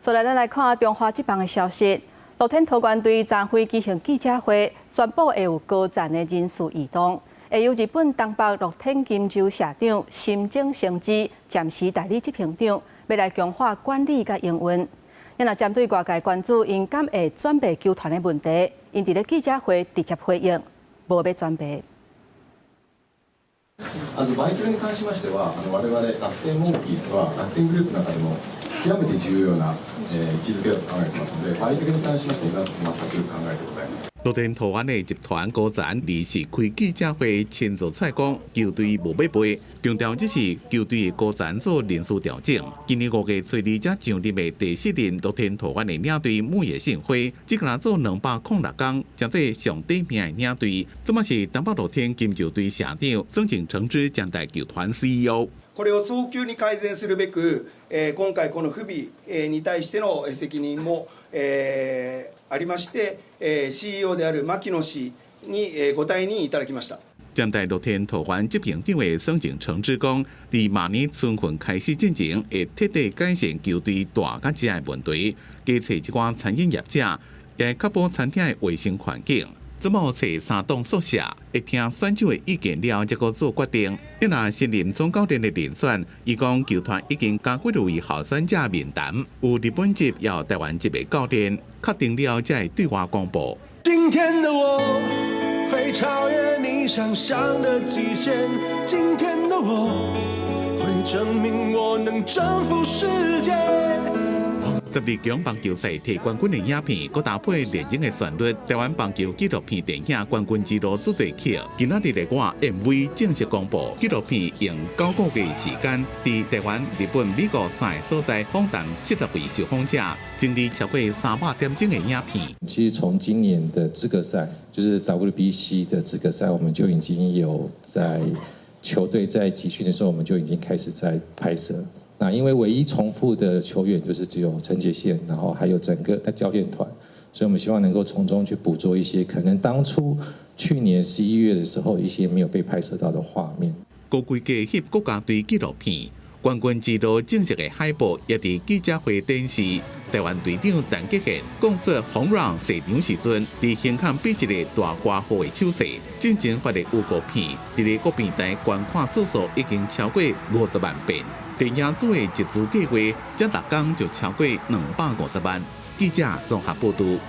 所來，咱來看中華職棒的消息。樂天桃猿隊昨昏舉行記者會，宣布會有高層的人事異動，會由日本東北樂天金鷲社長深井成之暫時代理執行長，欲來強化管理佮營運。若針對外界關注𪜶敢會轉賣球團的問題，𪜶佇咧記者會直接回應，無欲轉賣。まず売却に関しましては、我々楽天モンキースは楽天グループの中でも極めて重要な位置づけだと考えてますので、売却に関しまして今全く考えてございません。樂天桃猿的集團高層臨時開記者會，親自出來講，球隊無欲賣，強調只是球隊的高層做人事調整。今年5月初二才上任的第四任樂天桃猿的領隊牧野信輝，只干焦做206天，成做上短命的領隊。這馬是東北樂天金鷲隊社長松井誠之兼代球團 CEO。これを早急に改善するべく、今回この不備に対しての責任もありまして、CEO である牧野氏にご退任いただきました。兼代樂天桃猿執行長的松井誠之講，佇明年春訓開始進前，會徹底改善球隊大佮食的問題，加揣一寡餐飲業者，也確保餐廳的衛生環境。這馬揣三棟宿舍，會聽選手的意見了，才閣做決定。伊若新任總教練的人選，伊講球團已經加幾位候選者面談，有日本籍也有台灣籍的教練，確定了才會對外公布。今天的我會超越你想象的極限，今天的我會證明我能征服世界。 12強棒球賽提冠軍的影片，閣搭配電影的旋律，台灣棒球紀錄片電影《冠軍之路》主題曲，今仔日的我 MV 正式公布。紀錄片用9個月時間，佇台灣、日本、美國三个所在訪談70位受訪者，整理超過300點鐘的影片。其實從今年的資格賽，就是 WBC 的資格賽，我們就已經有在球隊在集訓的時候，我們就已經開始在拍攝。那因為唯一重複的球員就是只有陳傑憲，然後還有整個教練團，所以我們希望能夠從中去捕捉一些可能當初去年11月的時候一些沒有被拍攝到的畫面。高規格翕國家隊紀錄片《冠軍之路》正式的海報也佇記者會展示。台灣隊長陳傑憲講出 home run 射場時陣，佇胸口比一個大括號的手勢，進前發的預告片，佇咧各平台觀看次數已經超過50萬遍。電影組的集資計劃，才6工就超過250萬。記者綜合報導。